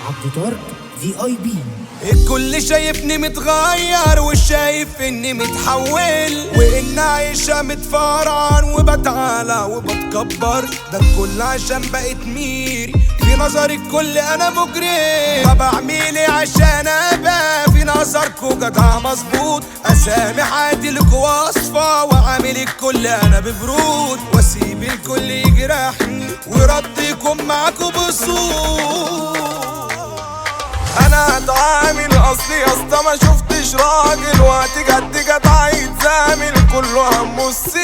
عبدو دارك VIP. الكل شايفني متغير والشايف اني متحول، وان عايشة متفرعن وبتعالى وبتكبر. ده الكل عشان بقيت ميري في نظر الكل انا مجرم. طب اعمل ايه عشان ابقى في نظركوا جدع مظبوط؟ اسامح عادلك وصفة وعامل الكل انا ببرود، واسيب الكل يجرحني ورديكم معاكوا بصوت. انا هتعامل اصلي يا اسطى ما شفتش راجل، وقت جد جدع يتزامل كله همه السيل.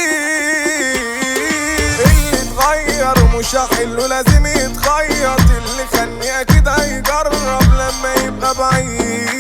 اللي اتغير مش هحله لازم يتخيط، اللي خلني اكيد هيجرب لما يبقى بعيد.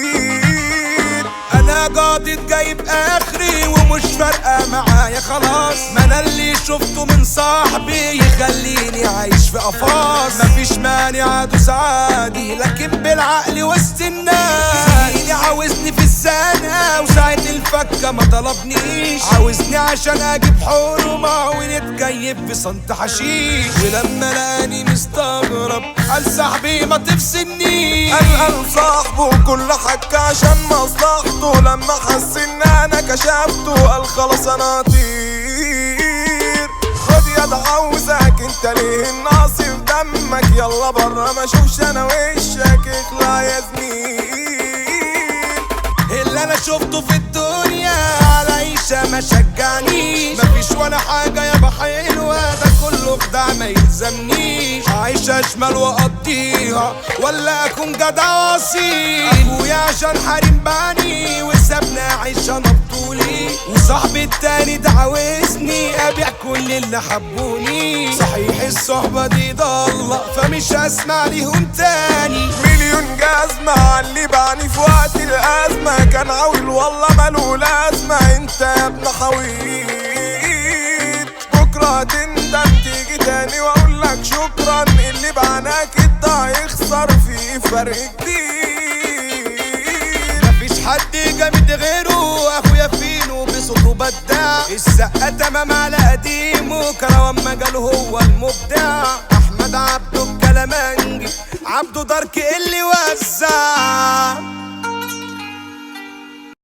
انا قاضي جايب اخري ومش فارقه معايا خلاص، ما انا اللي شفته من صاحبي يخليني عايش في قفاص. مفيش مانع ادوس عادي لكن بالعقل وسط الناس. زميلي عاوزني في الزنقة وساعة الفكه ما طلبنيش، عاوزني عشان اجيب حرمه ونتكيف في صنت حشيش. ولما لقاني مستغرب قال صاحبي ما تفصلنيش، قال صاحبه كل حكه عشان مصلحته، لما حس ان انا كشفته قال خلاص انا هطير. خد يا ده عاوزك انت ليه الناقص في دمك، يلا برا ما اشوفش انا وشك اخلع يا زميل. اللي انا شفته في الدنيا على عيشة ما شجعنيش، مفيش ولا حاجة يابا حلوة ده كله خداع ما يلزمنيش. عايشة شمال واقضيها ولا اكون جدع اصيل، اخويا عشان حريم بعني وسابني اعيش انا بطولي، وصاحبي التاني ده عاوزني ابيع كل اللي حبوني. صحيح الصحبة دي ضالة فمش هسمع ليهم تاني. مليون جزمة عاللي بعني في وقت الأزمة، كان عاول والله ماله لازمة. انت يا ابن حويط بكرة تندم تيجي تاني واقولك شكرا، اللي بعناك انت هيخسر في فرق كبير. مفيش حد جامد غيره اخويا فينو بصوته بدع، السقا تمام على قديمة كروان مجاله هو المبدع. احمد عبده الكلمانجي عبده دارك اللي وزع.